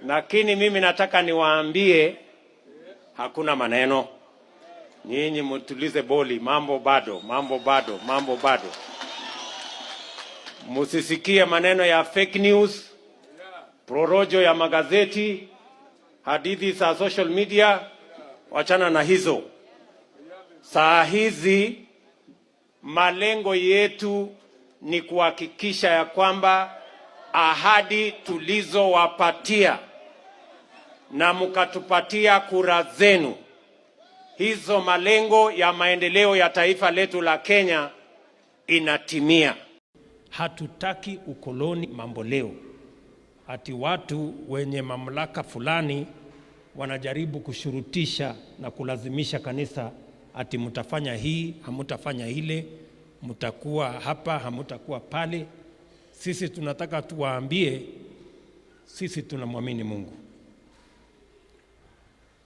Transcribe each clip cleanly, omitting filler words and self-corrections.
Lakini mimi nataka niwaambie hakuna maneno. Nyinyi mtulize boli, mambo bado, mambo bado, mambo bado. Musisikie maneno ya fake news, porojo ya magazeti, hadithi za social media, wachana na hizo. Saa hizi malengo yetu ni kuhakikisha ya kwamba ahadi tulizowapatia na mkatupatia kura zenu, hizo malengo ya maendeleo ya taifa letu la Kenya inatimia. Hatutaki ukoloni mambo leo, ati watu wenye mamlaka fulani wanajaribu kushurutisha na kulazimisha kanisa ati mtafanya hii, hamutafanya ile, mtakuwa hapa, hamutakuwa pale. Sisi tunataka tuwaambie, sisi tunamwamini Mungu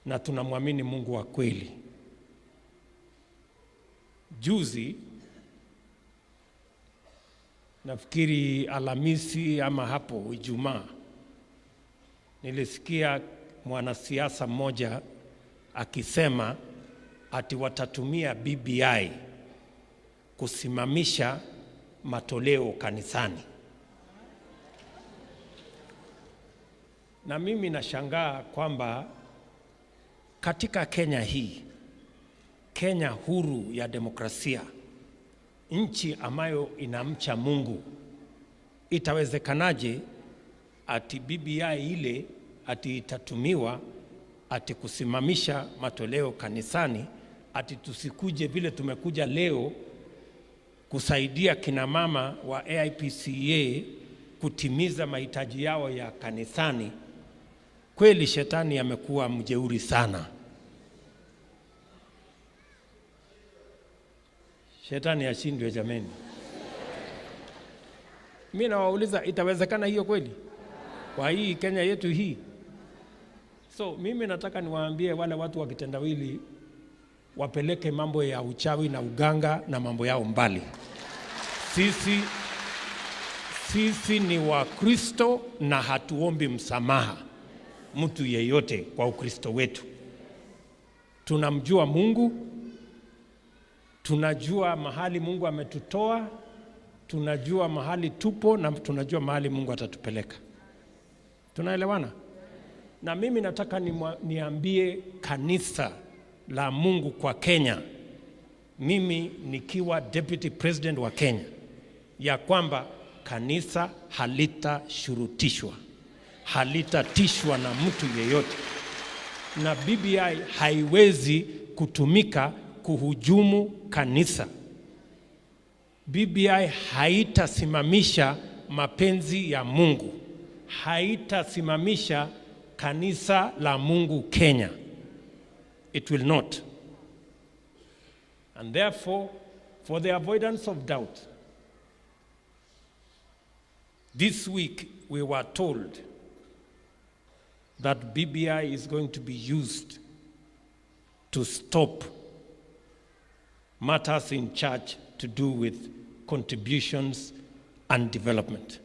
na tunamwamini Mungu wa kweli. Juzi nafikiri Alhamisi ama hapo Ijumaa, nilisikia mwanasiasa mmoja akisema ati watatumia BBI kusimamisha matoleo kanisani. Na mimi nashangaa kwamba katika Kenya hii, Kenya huru ya demokrasia, nchi ambayo inamcha Mungu, itawezekanaje ati BBI ile ati itatumiwa ati kusimamisha matoleo kanisani, ati tusikuje vile tumekuja leo kusaidia kina mama wa AIPCA kutimiza mahitaji yao ya kanisani? Kweli shetani amekuwa mjeuri sana. Shetani ashindwe jameni. Mimi nawauliza, itawezekana hiyo kweli kwa hii Kenya yetu hii? So mimi nataka niwaambie wale watu wa kitendawili wapeleke mambo ya uchawi na uganga na mambo yao mbali. Sisi ni Wakristo na hatuombi msamaha mtu yeyote kwa Ukristo wetu. Tunamjua Mungu, tunajua mahali Mungu ametutoa, tunajua mahali tupo na tunajua mahali Mungu atatupeleka. Tunaelewana? Na mimi nataka niambie kanisa la Mungu kwa Kenya, mimi nikiwa Deputy President wa Kenya, ya kwamba kanisa halitashurutishwa, halitatishwa na mtu yeyote, na BBI haiwezi kutumika kuhujumu kanisa. BBI haitasimamisha mapenzi ya Mungu, haitasimamisha kanisa la Mungu Kenya. It will not. And therefore, for the avoidance of doubt, this week we were told that BBI is going to be used to stop matters in church to do with contributions and development.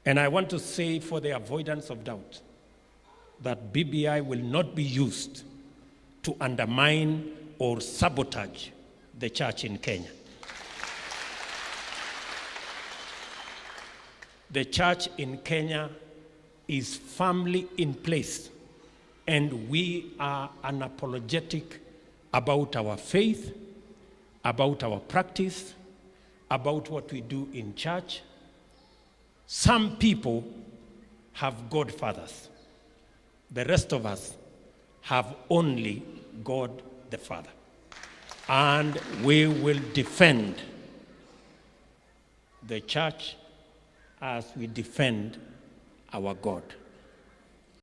And I want to say, for the avoidance of doubt, that BBI will not be used to undermine or sabotage the church in Kenya. The church in Kenya is firmly in place, and we are unapologetic about our faith, about our practice, about what we do in church. Some people have godfathers. The rest of us have only God the Father. And we will defend the church as we defend our God.